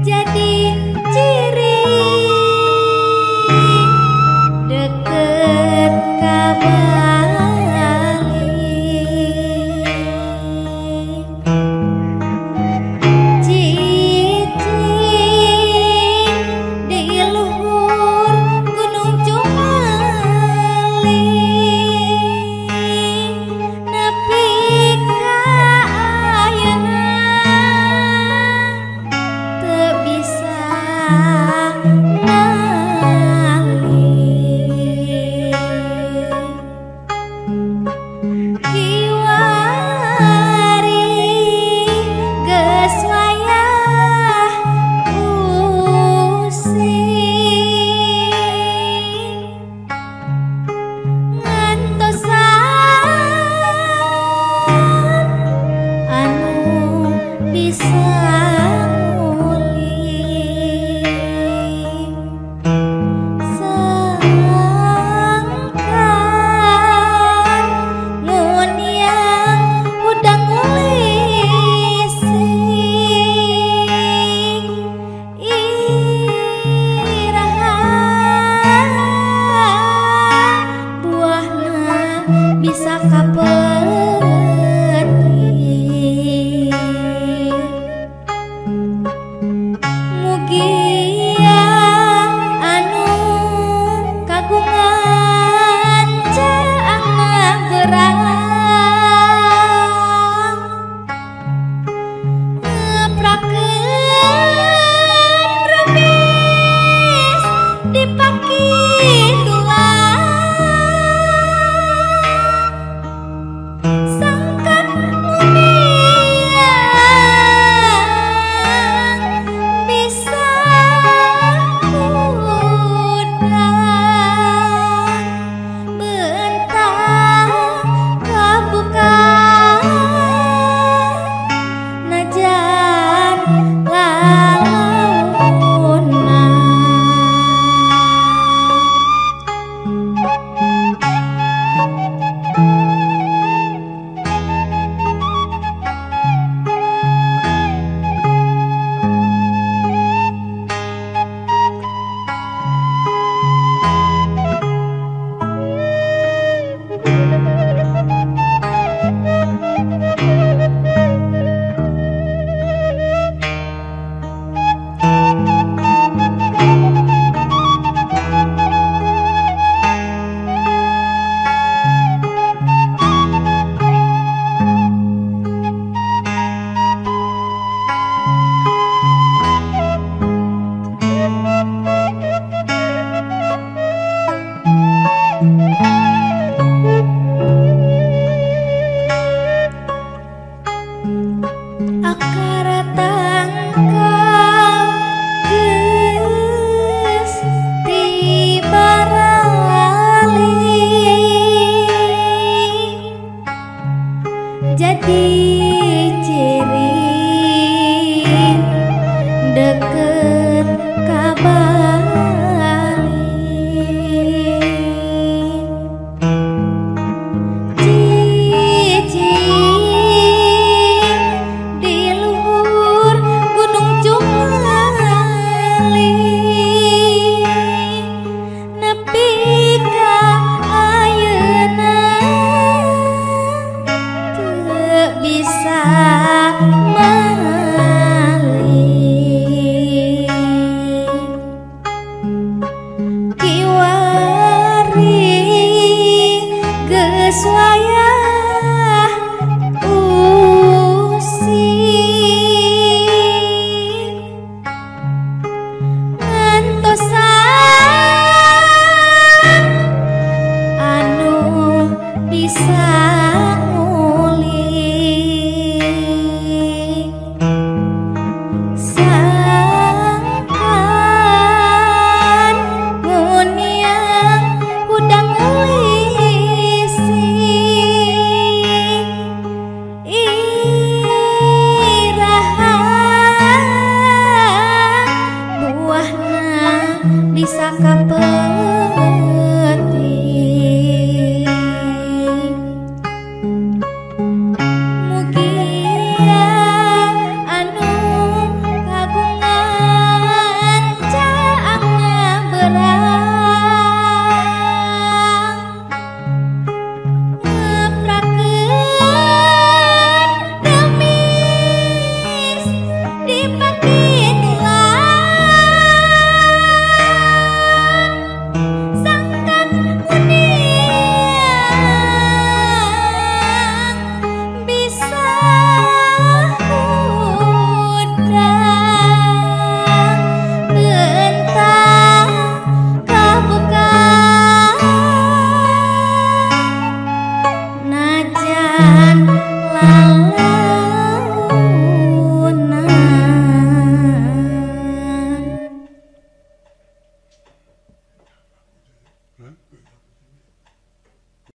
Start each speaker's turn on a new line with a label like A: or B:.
A: jadi ciri deket ka Bali. Cicing di luhur Gunung Cumali, nepi ka ayeuna teu bisa ngali. Kiwari geus wayah using, ngantosan anu bisa nguli. Sangkan mun yang hudang ngulising, iraha buahna bisa kapetik. Mugia anu kagungan caangna berang, ngeprakeun remis dipake tulang. Sangkan nguniang bisa hudang, bentang kabuka najan lalaunan. Akar tangkal geus tibarali, jadi ciri deket ka Bali. Cicing di luhur Gunung Cumali, nepi ka ayeuna teu bisa mali. Kiwari geus wayah using, ngantosan anu bisa nguli. Sangkan mun yang hudang ngulising, iraha buahna bisa kapetik. Mugia anu kagungan Pikiran lalu.